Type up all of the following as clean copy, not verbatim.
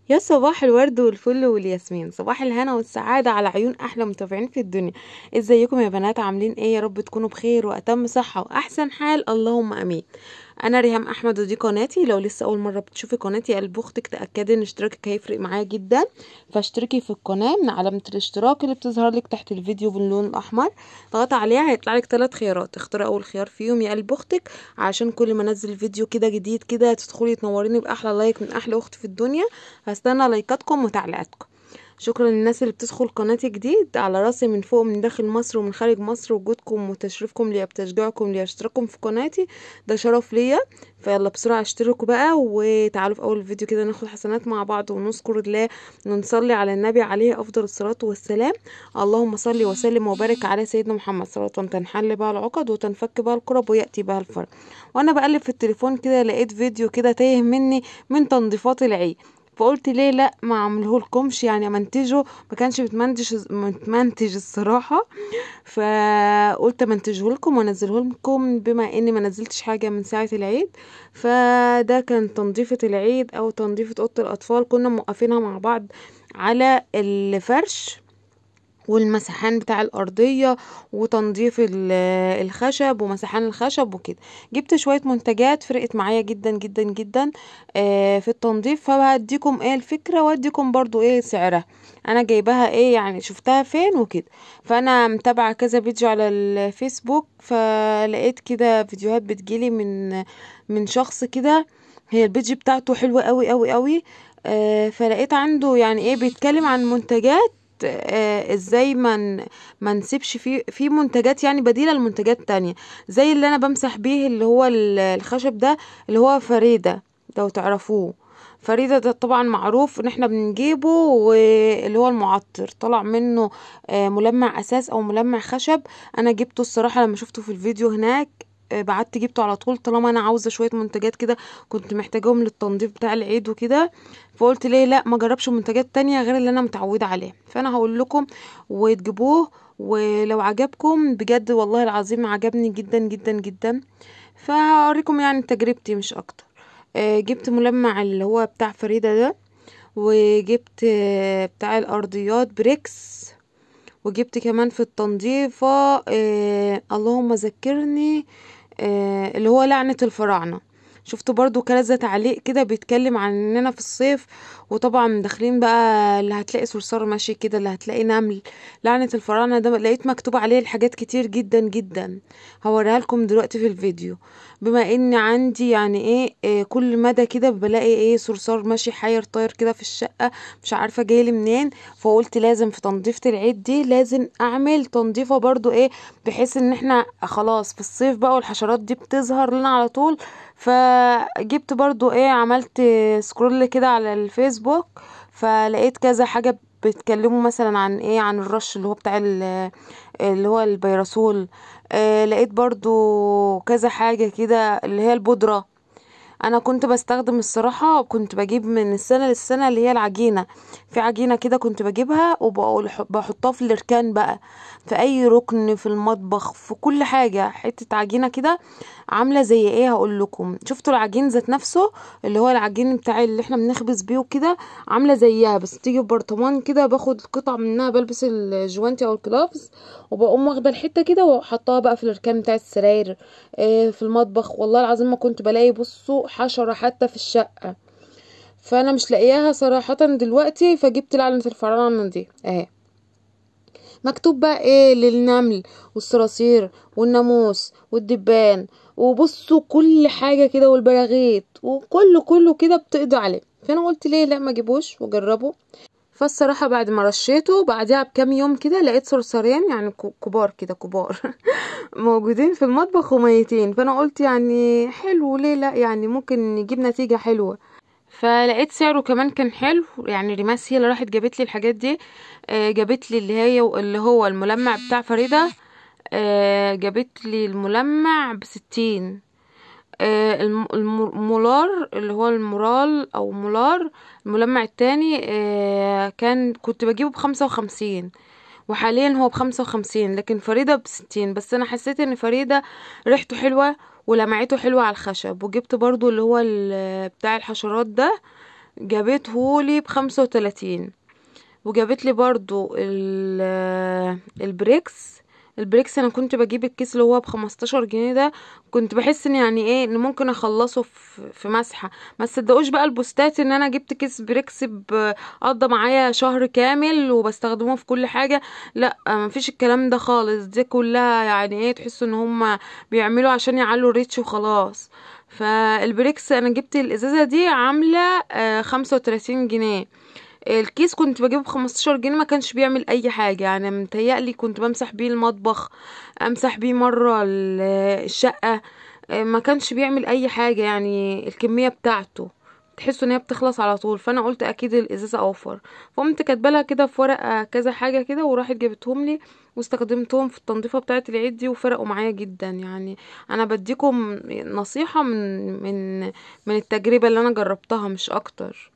يا صباح الورد والفل والياسمين، صباح الهنا والسعادة على عيون أحلى متابعين في الدنيا. ازيكم يا بنات؟ عاملين ايه؟ يا رب تكونوا بخير وأتم صحة وأحسن حال، اللهم أمين. أنا ريهام أحمد ودي قناتي. لو لسه أول مرة بتشوفي قناتي قلب أختك، تأكدي إن اشتراكك هيفرق معايا جدا، فاشتركي في القناة من علامة الاشتراك اللي بتظهر لك تحت الفيديو باللون الأحمر، اضغطي عليها هيطلع لك 3 خيارات، اختاري أول خيار فيهم يا قلب أختك عشان كل ما انزل فيديو كده جديد كده تدخلي تنوريني بأحلى like من أحلى أخت في الدنيا. هستنى لايكاتكم وتعليقاتكم. شكرا للناس اللي بتدخل قناتي جديد، على راسي من فوق، من داخل مصر ومن خارج مصر. وجودكم وتشريفكم ليا بتشجيعكم ليا اشتراككم في قناتي ده شرف ليا. فيلا بسرعة اشتركوا بقى، وتعالوا في اول الفيديو كده ناخد حسنات مع بعض ونذكر الله ونصلي على النبي عليه افضل الصلاة والسلام. اللهم صل وسلم وبارك على سيدنا محمد، صلاة تنحل بها العقد وتنفك بها الكرب وياتي بها الفرج. وانا بقلب في التليفون كده لقيت فيديو كده تايه مني من تنظيفات العيد، فقلت ليه لا ما اعملهولكمش، يعني امنتجه. ما كانش متمنتج الصراحة، فقلت امنتجه لكم وانزله لكم بما اني ما نزلتش حاجة من ساعة العيد. فده كان تنظيفه العيد او تنظيفه اوضة الاطفال، كنا موقفينها مع بعض على الفرش والمسحان بتاع الارضية وتنظيف الخشب ومسحان الخشب وكده. جبت شوية منتجات فرقت معايا جدا جدا جدا في التنظيف، فهديكم ايه الفكرة واديكم برضو ايه سعرها، انا جايباها ايه يعني شفتها فين وكده. فانا متابعه كذا فيديو على الفيسبوك، فلقيت كده فيديوهات بتجيلي من شخص كده، هي ال page بتاعته حلوة قوي قوي قوي. فلقيت عنده يعني ايه بيتكلم عن منتجات ازاي ما نسيبش في منتجات يعني بديله لمنتجات تانية، زي اللي انا بمسح بيه اللي هو الخشب ده اللي هو فريدة، لو تعرفوه فريدة ده طبعا معروف ان احنا بنجيبه، واللي هو المعطر طلع منه ملمع اساس او ملمع خشب. انا جبته الصراحة لما شفته في الفيديو هناك بعت جبته على طول، طالما انا عاوزه شوية منتجات كده كنت محتاجاهم للتنظيف بتاع العيد وكده، فقلت ليه لا ما اجربش منتجات تانية غير اللي انا متعوده عليها. فانا هقول لكم وتجيبوه، ولو عجبكم بجد والله العظيم عجبني جدا جدا جدا، فهوريكم يعني تجربتي مش اكتر. جبت ملمع اللي هو بتاع فريدة ده، وجبت بتاع الارضيات بريكس، وجبت كمان في التنظيفه اللهم ذكرني اللي هو لعنة الفراعنة. شفت برضو كذا تعليق كده بيتكلم عن اننا في الصيف، وطبعا داخلين بقى اللي هتلاقي صرصار ماشي كده، اللي هتلاقي نمل. لعنة الفراعنة ده لقيت مكتوب عليه الحاجات كتير جدا جدا، هوريها لكم دلوقتي في الفيديو. بما ان عندي يعني ايه كل مدى كده بلاقي ايه صرصار ماشي حاير طاير كده في الشقة، مش عارفة جايلي منين، فقلت لازم في تنظيفة العيد دي لازم اعمل تنظيفة برضو ايه، بحيث ان احنا خلاص في الصيف بقى والحشرات دي بتظهر لنا على طول. فجبت برضو ايه، عملت scroll كده على الفيسبوك، فلقيت كذا حاجة بيتكلموا مثلا عن ايه، عن الرش اللي هو بتاع اللي هو البيرسول. لقيت برضو كذا حاجة كده اللي هي البودرة. انا كنت بستخدم الصراحة، كنت بجيب من السنة للسنة اللي هي العجينة، في عجينة كده كنت بجيبها وبحطها في الاركان بقى، في اي ركن في المطبخ، في كل حاجة حتة عجينة كده عاملة زي ايه هقول لكم. شفتوا العجين ذات نفسه اللي هو العجين بتاع اللي احنا بنخبز بيه وكده، عاملة زيها بس تيجي ببرطمان كده، باخد قطعة منها بلبس الجوانتي او الكلافز وبقوم واخدة الحتة كده وحطها بقى في الاركان بتاع السراير في المطبخ. والله العظيم ما كنت بلاقي بصوا حشرة حتى في الشقة، فانا مش لاقياها صراحة دلوقتي، فجبت لعنة الفراعنة دي اهي، مكتوب بقى ايه للنمل والصراصير والناموس والدبان، وبصوا كل حاجة كده والبراغيث وكله كله كده بتقضي عليه. فانا قلت ليه لا ما اجيبوش واجربه. فالصراحة بعد ما رشيته بعدها بكام يوم كده لقيت صرصارين يعني كبار كده كبار موجودين في المطبخ وميتين، فانا قلت يعني حلو ليه لا، يعني ممكن نجيب نتيجة حلوة. فلقيت سعره كمان كان حلو، يعني ريماس هي اللي راحت جابت لي الحاجات دي. جابت لي اللي هي اللي هو الملمع بتاع فريدة، جابت لي الملمع ب60، المولار اللي هو المورال او مولار الملمع التاني كان كنت بجيبه ب55، وحاليا هو ب55، لكن فريدة ب60. بس انا حسيت ان فريدة ريحته حلوة ولمعته حلوة على الخشب. وجبت برضو اللي هو بتاع الحشرات ده جابته لي ب35. وجابت لي برضو البريكس. البريكس انا كنت بجيب الكيس اللي هو ب15 جنيه ده، كنت بحس ان يعني ايه ان ممكن اخلصه في مسحه. ما تصدقوش بقى البوستات ان انا جبت كيس بريكس قضى معايا شهر كامل وبستخدمه في كل حاجة. لا مفيش الكلام ده خالص، دي كلها يعني ايه تحسوا ان هم بيعملوا عشان يعلوا ال reach وخلاص. فالبريكس انا جبت الازازه دي عامله 35 جنيه. الكيس كنت بجيبه ب15 جنيه، ما كانش بيعمل اي حاجة. يعني متهيألي كنت بمسح بيه المطبخ، امسح بيه مرة الشقة، ما كانش بيعمل اي حاجة. يعني الكمية بتاعته تحسوا ان هي بتخلص على طول. فانا قلت اكيد الازازه اوفر، فقمت كاتبالها كده في ورقة كذا حاجة كده، وراحت جابتهم لي واستخدمتهم في التنظيفه بتاعه العيد دي، وفرقوا معايا جدا. يعني انا بديكم نصيحة من من من التجربة اللي انا جربتها مش اكتر.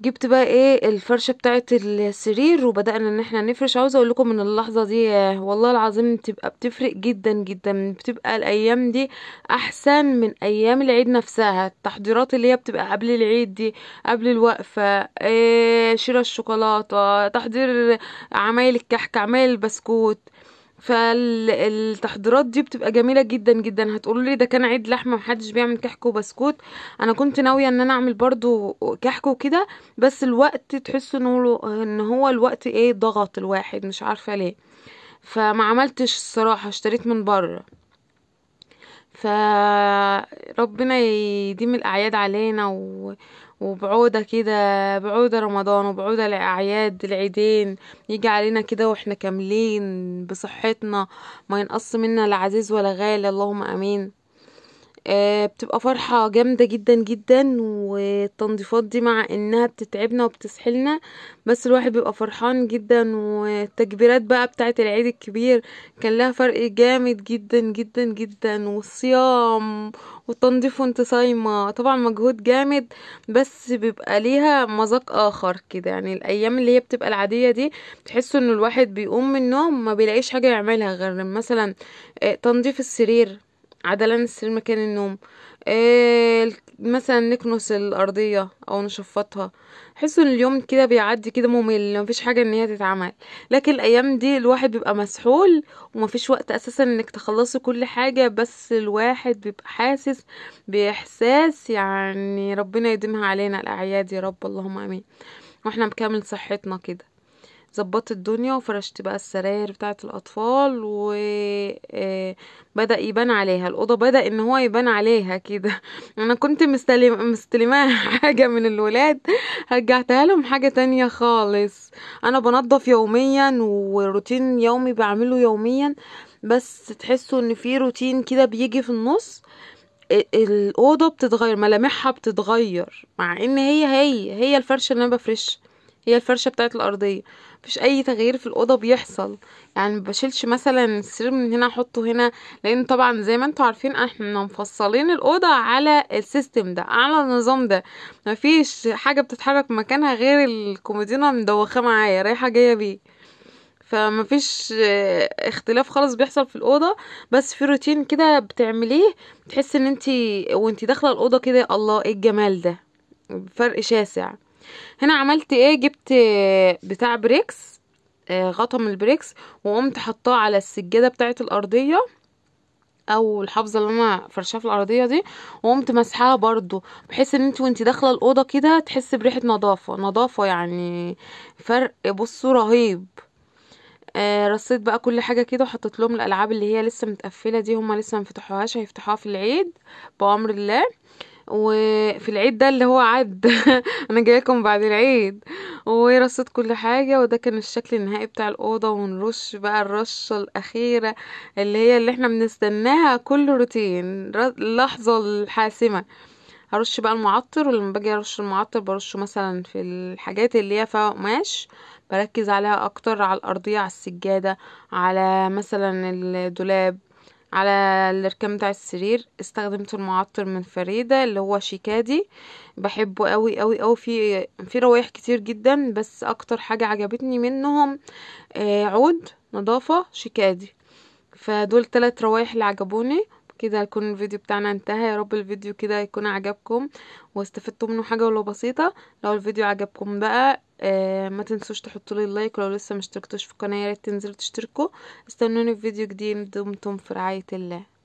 جبت بقى ايه الفرشة بتاعه السرير وبدأنا ان احنا نفرش. عاوزه اقول لكم ان اللحظة دي والله العظيم تبقى بتفرق جدا جدا، بتبقى الايام دي احسن من ايام العيد نفسها. التحضيرات اللي هي بتبقى قبل العيد دي، قبل الوقفة، إيه شراء الشوكولاتة، تحضير عمايل الكحك، عمايل البسكوت، فالتحضيرات دي بتبقى جميلة جدا جدا. هتقولوا لي ده كان عيد لحمه محدش بيعمل كحك وبسكوت. انا كنت ناوية ان انا اعمل برضو كحك وكده، بس الوقت تحسوا ان هو الوقت ايه ضغط الواحد مش عارفه ليه، فما عملتش الصراحة، اشتريت من بره. فربنا يديم الاعياد علينا وبعودة كده، بعودة رمضان وبعودة الأعياد، العيدين يجي علينا كده واحنا كاملين بصحتنا، ما ينقص منا لا عزيز ولا غالي، اللهم امين. بتبقى فرحة جامدة جدا جدا. والتنظيفات دي مع انها بتتعبنا وبتسحلنا، بس الواحد بيبقى فرحان جدا. والتكبيرات بقى بتاعت العيد الكبير كان لها فرق جامد جدا جدا جدا، والصيام والتنظيف وانت صايمة طبعا مجهود جامد، بس بيبقى ليها مذاق اخر كده. يعني الايام اللي هي بتبقى العادية دي تحسوا ان الواحد بيقوم من النوم ما بيلاقيش حاجة يعملها غير مثلا تنظيف السرير، عدلان السرير مكان النوم، مثلا نكنس الارضية او نشفطها. حسوا ان اليوم كده بيعدي كده ممل، مفيش حاجة ان هي تتعمل. لكن الايام دي الواحد بيبقى مسحول ومفيش وقت اساسا انك تخلصي كل حاجة، بس الواحد بيبقى حاسس باحساس يعني ربنا يديمها علينا الاعياد يا رب، اللهم امين، واحنا بكامل صحتنا كده. ظبطت الدنيا وفرشت بقى السراير بتاعه الاطفال، وبدأ يبان عليها الاوضة، بدأ ان هو يبان عليها كده. انا كنت مستلماها حاجة من الولاد، رجعتها لهم حاجة تانية خالص. انا بنظف يوميا وروتين يومي بعمله يوميا، بس تحسوا ان في روتين كده بيجي في النص، الاوضة بتتغير، ملامحها بتتغير، مع ان هي هي هي الفرشة اللي انا بفرشها، هي الفرشة بتاعت الارضية، مفيش اي تغيير في الاوضة بيحصل. يعني مبشيلش مثلا السرير من هنا احطه هنا، لان طبعا زي ما انتوا عارفين احنا مفصلين الاوضة على ال system ده، على النظام ده، مفيش حاجة بتتحرك مكانها غير الكومودينه مدوخه معايا رايحة جاية بيه، فمفيش اختلاف خالص بيحصل في الاوضة. بس في روتين كده بتعمليه بتحس ان انتي وانتي داخله الاوضة كده الله ايه الجمال ده، فرق شاسع. هنا عملت ايه، جبت بتاع بريكس، غطا من البريكس، وقمت حطاه على السجادة بتاعه الارضية او الحافظة اللي انا فرشاها في الارضية دي، وقمت مسحاها برضو، بحيث ان انت وانت داخله الاوضة كده تحس بريحه نظافة، نظافة يعني فرق بصوا رهيب. رصيت بقى كل حاجة كده، وحطيت لهم الالعاب اللي هي لسه متقفله دي، هما لسه ما فتحوهاش، هيفتحوها في العيد بامر الله. وفي العيد ده اللي هو عد انا جايلكم بعد العيد. ورصيت كل حاجة، وده كان الشكل النهائي بتاع الاوضة. ونرش بقى الرشه الاخيرة اللي هي اللي احنا بنستناها كل روتين، اللحظة الحاسمة. هرش بقى المعطر، ولما باجي ارش المعطر برشه مثلا في الحاجات اللي هي فيها قماش، بركز عليها اكتر، على الارضية، على السجادة، على مثلا الدولاب، على الاركان بتاع السرير. استخدمت المعطر من فريدة اللي هو شيكادي، بحبه قوي قوي قوي. في روايح كتير جدا، بس اكتر حاجة عجبتني منهم عود نظافة شيكادي، فدول 3 روايح اللي عجبوني. كده يكون الفيديو بتاعنا انتهى. يا رب الفيديو كده يكون عجبكم واستفدتوا منه حاجة ولو بسيطة. لو الفيديو عجبكم بقى ما تنسوش تحطوا لي ال like، ولو لسه مشتركتوش في القناة يا ريت تنزلوا تشتركوا. استنوني في فيديو جديد. دمتم في رعاية الله.